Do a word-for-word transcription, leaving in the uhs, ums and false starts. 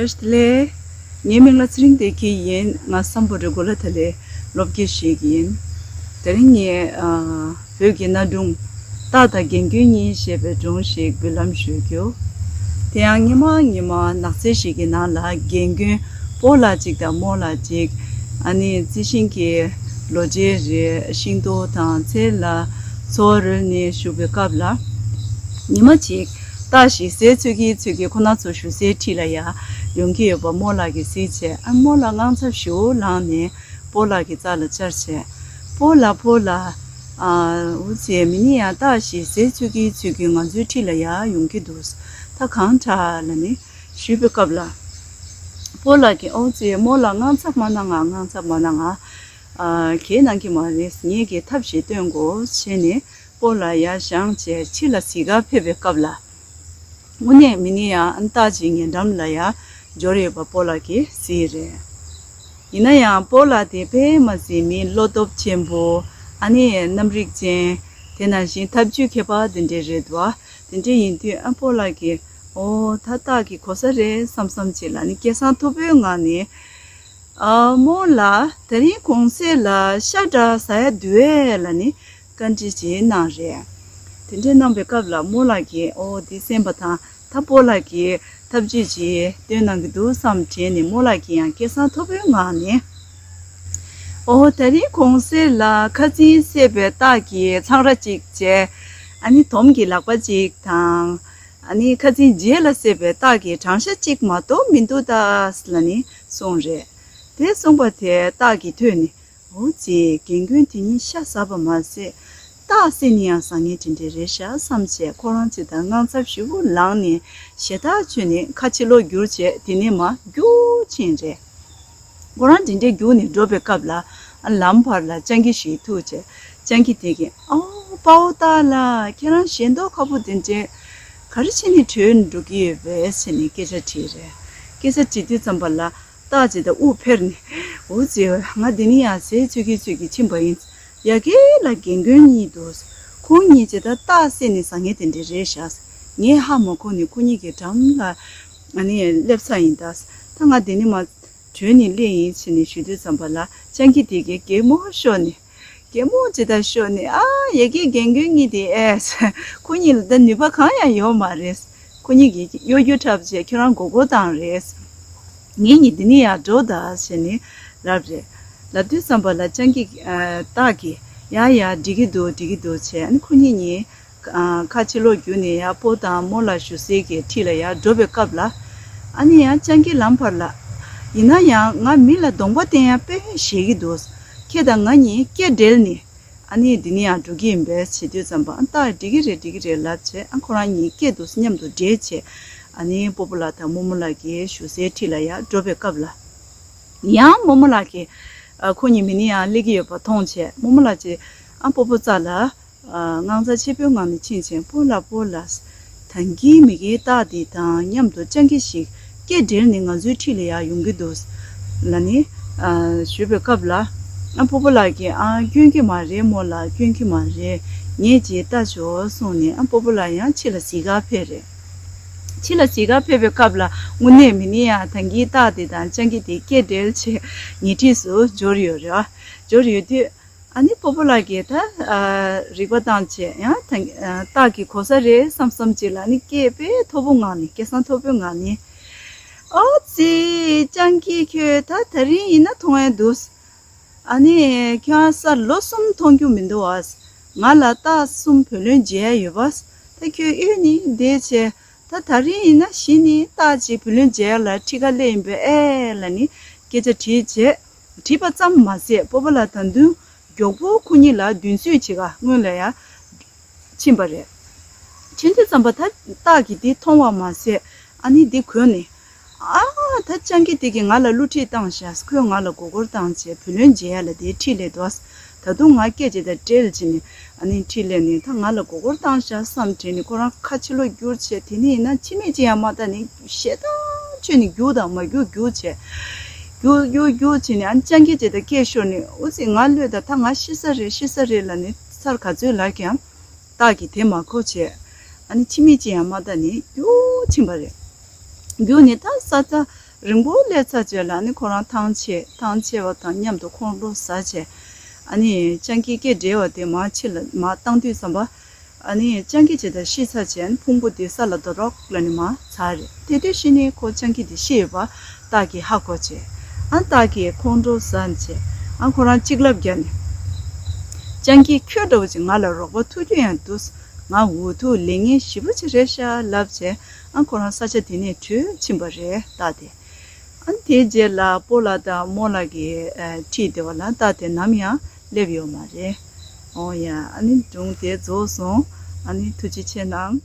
བཀྲ་ཤིས་བདེ་ལེགས། ངའི་མིང་ལ་ཚེ་རིང་བདེ་སྐྱིད་ཡིན། ང་སམ་བྷོ་ཊའི་གོ་ལ་ཐ་ལའི་སློབ་དགེ་ཞིག་ཡིན། དེ་རིང་ངས་ཨ་བོད་ཀྱི་གནའ་སྒྲུང་སྟག་དང་རྒན་རྒོན་གཉིས་ཞེས་པའི་སྒྲུང་ཞིག་འབུལ་ལམ་ཞུ་རྒྱུ། དེ་ཡང་སྔོན་མ་སྔོན་མ་ནགས་ཚལ་ཞིག་གི་ནང་ལ་རྒན་རྒོན་སྤོ་ལགས་གཅིག་དང་རྨོ་ལགས་གཅིག་ཨ་ནི་རྩི་ཤིང་གི་ལོ་བརྒྱའི་རིང་ཤིང་ཏོག་དང་ཚལ་ལ་འཚོ་བ་རོལ་ནས་བཞུགས་པའི་སྐབས་ལ། ཉི་མ་གཅིག་སྟག་ཞིག་ཟས་འཚོལ་གྱིན་འཚོལ་གྱིན་ཁོ་རང་ཚོ་བཞུགས་སའི་འཁྲིས་ལ་ཡར་ཡོང་གི་ཡོད་པ་རྨོ་ལགས་ཀྱིས་གཟིགས་བྱས། ཨ་རྨོ་ལགས་དངངས་འཚབ་ཞེ་པོ་ལངས་ནས་སྤོ་ལགས་ཀྱི་རྩ་ལ་བཅར་བྱས། སྤོ་ལགས་སྤོ་ལགས། ཨ་འུ་ཚོས་མི་ནི་ཡང་སྟག་ཞིག་ཟས་འཚོལ་གྱིན་འཚོལ་གྱིན་ང་ཚོའི་འཁྲིས་ལ་ཡར་ཡོང་གི་འདུག་ད་གང་དྲག་ལབ་ནས་ཞུས་པའི་སྐབས་ལ། སྤོ་ལགས་ཀྱིས་འུ་ཚོས་རྨོ་ལགས་དངངས་འཚབ་མ་གནང་ང་། དངངས་འཚབ་མ་གནང་ང་། ཨ་གའི་གནང་གི་མ་རེད། ངེད་ཀྱིས་ཐབས་ཤིག་སྟོན་དགོས་བྱས་ནས་སྤོ་ལགས་ཡར་བཞེངས་བྱས་ཕྱི་ལ་གཟིགས་གར་ཕེབས་པའི་སྐབས་ལ། དངོས་གནས་མི་ནི་ཡང་སྟག་ཅིག་ཉེ་འགྲམ་ལ་ཡར་འབྱོར་ཡོད་པ་སྤོ་ལགས་ཀྱིས་གཟིགས་རེད། ཡིན་ན་ཡང་སྤོ་ལགས་དེ་དཔེ་མ་སྲིད་མི་བློ་སྟོབས་ཆེན་པོ། ཨ་ནི་རྣམ་རིག་ཅན། དེ་ནང་བཞིན་ཐབས་ཇུས་མཁས་པ་དེ་འདྲས་རེད་འདུག་དེ་འདྲས་ཡིན་དུས་ཨ་སྤོ་ལགས་ཀྱིས་ཨོ་ད་སྟག་གི་གོ་ས་རེད་བསམ་བསམ་བྱས་ལ་ནི་སྐད་གསང་མཐོ་པོའི་ངང་ནས། ཨ་རྨོ་ལགས་ད་རིང་གུང་སེང་ལ་ཤ་འདྲ་ཟ་ཡ་འདུག་གས་ལབ་ནས་བཀའ་འདྲི་ཅིག་གནང་རེད། དེ་འདྲས་གནང་པའི་སྐབས་ལ་རྨོ་ལགས་ཀྱིས་ཨོ་འདི་གསན་པ་དང་ད་སྤོ་ལགས་ཀྱིས་ཐབས་ཇུས་ཅིག་སྟོན་གནང་གི་འདུག་བསམ་དྲན་ནས་རྨོ་ལགས་ཀྱིས་ཡང་སྐད་གསང་མཐོ་པོའི་ངང་ནས། ཨོ་ད་རིང་གུང་སེང་ལ་ཁ་འཛིན་བསད་པའི་སྟག་གི་ཚང་ར་གཅིག་བྱས། ཨ་ནི་དོམ་གྱི་ལག་པ་གཅིག་དང་། ཨ་ནི་ཁ་འཛིན་རྗེས་ལ་བསད་པའི་སྟག་གི་བྲང་ཤ་གཅིག་མ་གཏོགས་མི་འདུག་ད་ལབ་ནས་གསུངས་རེད། དེ་གསུངས་པ་དེ་སྟག་གི་ཐོས་ནས། འོ་ཙི་རྒན་རྒོན་དེ་གཉིས་ཤ་ཟ་བ་མ་ཟད། སྟག་བསད་ནས་ཡང་ཟ་མཁན་དེ་འདྲས་རེད་ཤག་བསམ་བྱས་ཁོ་རང་ཅིག་དང་དངངས་འཚབ་ཞེ་པོ་ལངས་ནས་ཞེ་ཐག་ཆོད་ནས་ཁ་ཕྱི་ལོགས་བསྒྱུར་བྱས་དེ་ནས་མར་རྒྱུགས་ཕྱིན་རེད། ཁོ་རང་དེ་འདྲས་རྒྱུགས་ནས་འགྲོ་བའི་སྐབས་ལ་ཨ་ལམ་བར་ལ་སྤྱང་ཀི་ཞིག་ཐུག་བྱས། སྤྱང་ཀི་དེ་གིས་ཨོ་དཔའ་བོ་སྟག་ལགས་ཁྱེད་རང་ཞལ་མདོག་ཁ་པོ་དེ་འདྲས་ག་རེ་བྱས་ནས་བྲོས་འགྲོ་གི་ཡོད་པས་ཟེར་ནས་སྐད་ཆ་དྲིས་རེད། སྐད་ཆ་དྲིས་དུས་ཙམ་པ་ལ། སྟག་ཅིག་དང་དབུགས་འཕེར་ནས། འུ་ཙི་ང་འདི་ནས་ཡང་ཟས་འཚོལ་གྱིན་འཚོལ་གྱིན་ཕྱིན་པ་ཡིན། ཡ་གི་ལ་རྒན་རྒོན་གཉིས་འདུག་ཁོང་གཉིས་ཅིག་ད་སྟག་བསད་ནས་ཟ་མཁན་དེ་འདྲས་རེད་ཤག་ངས་ཧ་མ་གོ་ནས་ཁོ་གཉིས་ཀྱི་འགྲམ་ལ་ཨ་ནི་སླེབས་ཚར་ཡིན་ད། ད་ང་འདི་ནས་མར་བྲོས་ནས་སླེབས་ཡིན་ཟེར་ནས་ཞུ་དུས་ཙམ་པ་ལ་སྤྱང་ཀི་དེ་གིས་གད་མོ་ཤོར་ནས། གད་མོ་ཇི་ལྟར་ཤོར་ནས་ཨ་ཡ་གི་རྒན་རྒོན་གཉིས་དེ་ཨེ། ཁོ་གཉིས་ལ་ད་ནུས་པ་གང་ཡང་ཡོད་མ་རེད། ཁོ་གཉིས་ཀྱིས་གཡོ་སྒྱུ་འཁྲབ་བྱས་ཁྱོད་རང་མགོ་སྐོར་བཏང་རེད། ངེད་གཉིས་འདི་ནས་ཡར་འགྲོ་ད་ཟེར་ནས་ལབ་རེད། ལབ་དུས་ཙམ་པ་ལ་སྤྱང་ཀི་ཨ་སྟག་གིས་ཡ་ཡ་འགྲིག་གི་འདུག་འགྲིག་གི་འདུག་བྱས་ཨ་ནི་ཁོ་གཉིས་གཉིས་ཨ་ཁ་ཕྱི་ལོགས་བརྒྱུགས་ནས་ཡར་སྤོ་དང་རྨོ་ལགས་བཞུགས་སའི་གི་འཁྲིས་ལ་ཡར་འགྲོ་བའི་སྐབས་ལ། ཨ་ནི་ཡང་སྤྱང་ཀི་ལམ་བར་ལ། ཡིན་ན་ཡང་ང་མི་ལ་གདོང་པ་བསྟན་ཡ་དཔེ་ཞེད་ཀྱི་འདུག་ཁྱེད་དང་ང་གཉིས་སྐེ་སྦྲེལ་ནས། ཨ་ནི་འདི་ནས་ཡང་འགྲོ་གི་ཡིན་པས་བྱེད་དུས་ཙམ་པ་ཨ་ད་འགྲིག་གི་རེད་འགྲིག་གི་རེད་ལབ་བྱས་ཨ་ཁོ་རང་གཉིས་སྐད་དུ་མཉམ་དུ་འབྲེལ་བྱས། ཨ་ནི་སྤོ་བོ་ལགས་དང་རྨོ་མོ་ལགས་ཀྱི་བཞུགས་སའི་འཁྲིས་ལ་ཡར་འགྲོ་བའི་སྐབས་ལ། ཡང་རྨོ་མོ་ལགས་ཀྱིས་ཨ་ཁོ་གཉིས་མི་ནི་ཡང་སླེབས་ཀྱི་ཡོད་པ་མཐོང་བྱས་རྨོ་མོ་ལགས་ཀྱིས་ཨ་སྤོ་བོ་རྩ་ལ། ཨ་དངངས་འཚབ་ཆེ་པོའི་ངང་ནས་ཕྱིན་བྱས་སྤོ་ལགས་སྤོ་ལགས། ད་གིན་མི་དགེའི་སྟག་འདི་དང་མཉམ་དུ་སྤྱང་ཀི་ཞིག་སྐེ་སྦྲེལ་ནས་ང་ཚོའི་འཁྲིས་ལ་ཡར་ཡོང་གི་འདུག་ལབ་ནས་ཨ་ཞུས་པའི་སྐབས་ལ། ཨ་སྤོ་བོ་ལགས་ཀྱིས་ཨ་སྐྱོན་གྱི་མ་རེད་རྨོ་ལགས་སྐྱོན་གྱི་མ་རེད། ངས་ཅིག་ལྟ་ཆོག་གསུངས་ནས་ཨ་སྤོ་བོ་ལགས་ཡང་ཕྱི་ལ་གཟིགས་གར་ཕེབས་རེད། ཕྱི་ལ་གཟིགས་གར་ཕེབས་པའི་སྐབས་ལ་དངོས་གནས་མི་ནི་ཡང་ད་གིན་སྟག་དེ་དང་སྤྱང་ཀི་དེ་སྐེ་སྦྲེལ་བྱས་ཉེ་འཁྲིས་སུ་འབྱོར་ཡོད་རེད། འབྱོར་ཡོད་དུས། ཨ་ནི་སྤོ་བོ་ལགས་ཀྱིས་ད་ཨ་རིག་པ་བཏང་བྱས་ཡང་ད་ཨ་སྟག་གི་གོ་ས་རེད་བསམ་བསམ་ཅིག་ལ་ནི་སྐད་དཔེ་མཐོ་པོ་ངང་ནས་སྐད་གསང་མཐོ་པོའི་ངང་ནས། ཨོ་ཙི། སྤྱང་ཀི་ཁྱོད་ད་ད་རིང་ཡིན་ན་མཐོང་ཡ་འདུག་ཨ་ནི་ཁྱོད་ས་ལོ་གསུམ་མཐོང་རྒྱུ་མི་འདུག་ཨ། ང་ལ་སྟག་གསུམ་བུ་ལོན་འཇལ་ཡ་ཡོད་པ། ད་ཁྱོད་གཡོལ་ནས་བསྡད་བྱས། ད་ད་རིང་ཡིན་ན་གཞི་ནས་སྟག་ཅིག་བུ་ལོན་འཇལ་ཡ་ལ་ཁྲིད་ག་སླེབས་ཡིན་པས་ཨེ་ལབ་ནས་སྐད་ཆ་དྲིས་བྱས། དྲིས་པ་ཙམ་མ་ཟད་སྤོ་བོ་ལགས་ད་དུང་མགྱོགས་པོ་ཁོ་གཉིས་ལ་མདུན་བསུས་བྱེད་ག་སྔོན་ལ་ཡར་ཕྱིན་པ་རེད། ཕྱིན་དུས་ཙམ་པ་ད་སྟག་གིས་འདི་མཐོང་བ་མ་ཟད་ཨ་ནི་འདི་གོ་ནས། ཨ་ད་སྤྱང་ཀི་དེ་གིས་ང་ལ་བསླུ་བྲིད་བཏང་ཤག་ཁོས་ང་ལ་མགོ་སྐོར་བཏང་བྱས་བུ་ལོན་འཇལ་ཡ་ལ་དེ་ཁྲིད་སླེབས་འདུག་ད་དུང་ང་སྐད་ཅིག་དང་སྦྲེལ་བྱས་ནས་ཨ་ནི་ཁྲིད་སླེབས་ནས་ད་ང་ལ་མགོ་སྐོར་བཏང་ཤག་བསམ་དྲན་ནས་ཁོ་རང་ཁ་ཕྱི་ལོགས་བསྒྱུར་བྱས་དེ་ནས་ཡིན་ན་ཕྱི་མིག་ཅིག་ཡང་མ་བལྟ་ནས་ཞེ་ཐག་ཆོད་ནས་རྒྱུག་དང་མ་རྒྱུག་རྒྱུག་བྱས། རྒྱུག་རྒྱུག་རྒྱུག་བྱས་ནས་ཨ་ནི་སྤྱང་ཀི་ཅིག་དང་སྐད་ཤོར་ནས་འུ་ཙི་ང་གློད་ད་ད་ང་ཤི་ས་རེད་ཤི་ས་རེད་ལབ་ནས་ཚར་ག་ཚོད་ལབ་ཀྱང་། སྟག་གིས་དེ་མ་གོ་བྱས། ཨ་ནི་ཕྱི་མིག་ཅིག་ཡང་མ་བལྟ་ནས་རྒྱུག་ཕྱིན་པ་རེད། རྒྱུག་ནས་ད་ས་ཆ་ རིང་པོ་སླེབས་ཚར་རྗེས་ལ་ཨ་ནི་ཁོ་རང་ཐང་ཆད་ཐང་ཆད་པ་དང་མཉམ་དུ་ཁོང་ཁྲོ་ཟ་བྱས། ཨ་ནི་སྤྱང་ཀི་སྐད་བསྒྲགས་པ་དེ་མར་ཕྱི་ལ་མར་བཏང་དུས་ཙམ་པ། ཨ་ནི་སྤྱང་ཀི་ཇི་ལྟར་ཤི་ཚར་བྱས་ཕུང་པོ་དེ་ས་ལ་རྡོ་རོག་ལ་ནི་མར་ཚར་རེད། དེ་དུས་ཤི་ནས་ཁོ་སྤྱང་ཀི་དེ་ཤི་ཡོད་པ་སྟག་གིས་ཧ་གོ་བྱས། ཨ་སྟག་གིས་ཁོང་ཁྲོ་ཟ་བྱས། ཨ་ཁོ་རང་གཅིག་ལབ་བརྒྱབ་ནས། སྤྱང་ཀི་ཁྱོད་འདྲ་བོ་ཅིག་ང་ལ་རོགས་པ་ཐུབ་རྒྱུ་ཡང་འདུག་ང་འུ་ཐུག་ལས་ངན་ཞེ་པོ་ཅིག་རེད་ཤག་ལབ་བྱས། ཨ་ཁོ་རང་ས་ཆ་དེ་ནས་བྲོས་ཕྱིན་པ་རེད་སྟག་དེ། ཨ་ནི་དེའི་རྗེས་ལ་སྤོ་ལགས་དང་རྨོ་ལགས་ཀྱིས་ཨ་ཁྲིད་བསྡད་པ་ལ་སྟག་དེ་ནམ་ཡང་སླེབས་ཡོད་མ་རེད། འོ་ཡ། ཨ་ནི་སྒྲུང་དེ་རྫོགས་སོང་། ཨ་ནི་ཐུགས་རྗེ་ཆེ་གནང་།